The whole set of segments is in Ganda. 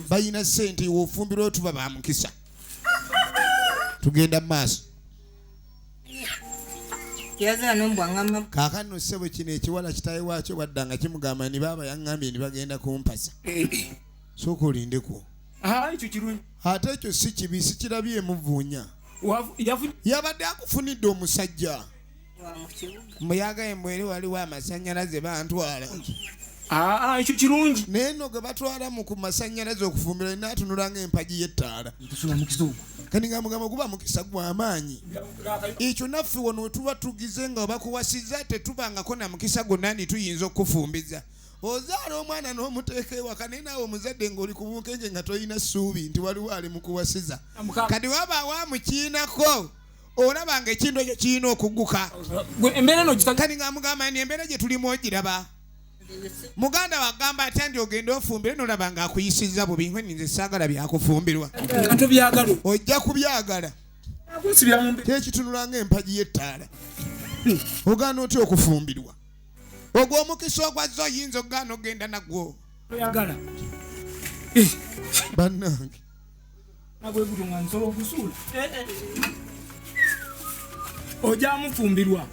Balina ssente, wofumbirwa tuba ba mukisa. Tugenda mu maaso. Kaakano ssebo, kino ekiwala kitaawe waakyo bwadda nga kimugamba ni baaba yaŋŋambye ni bagenda kumpasa. Sooka olindeko. Ekyo kirungi. Ate ekyo si kibi, sikirabye emuvuunya. Yabadde akufunidde omusajja muyagaye mbweri waliwo amasanyalaze bantwala. Ekyo kirungi. Naye nno gwe batwala mu ku masanyalaze okufumbira naatunula ng'empagi y'ettaala. Tusula mukisa ogwo. Kati nga mugamba guba mukisa gw'amaanyi. Ekyo naffe wano wetuba tugize nga bakuwasiza, tetubangako na mukisa gwonna ndi tuyinza okukufumbiza. Ozaala omwana n'omuteeka ewaka, naye naawe omuzadde ng'oli ku bunkenke nga tolina ssuubi nti waliwo ali mu kuwasiza. Kati wabaawo amukiinako, olaba nga ekintu ekyo kirina okugguka. Embeera eno. Kati nga mugamba nti embeera gye tulimu ogiraba. Muganda wagamba atya nti ogende ofumbire, nolaba nga akuyisizza bubi. Nkweni nze saagala byakufumbirwa. Nga tobyagala. Ojja kubyagala. Kunsibira mu mbeera. Kyekitunula ng'empagi y'ettaala, ogaana otya okufumbirwa? Ogwo omukisa ogwazze oyinza okugaana okugenda nagwo? Toyagala. Bannange. Nabwe gutyo nga nsobola okusuula ojamufumbirwa.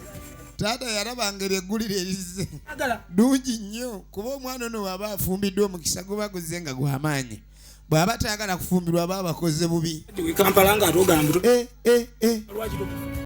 Taata yalaba ngeri eggulire erizze agala ddungi nnyo, kuba omwana ono waba afumbiddwa omukisa guba guzze nga gw'amaanyi. Bw'aba tayagala kufumbirwa, aba abakoze bubi. Kampala nga ate ogamba Eh, eh, eh. lwaki?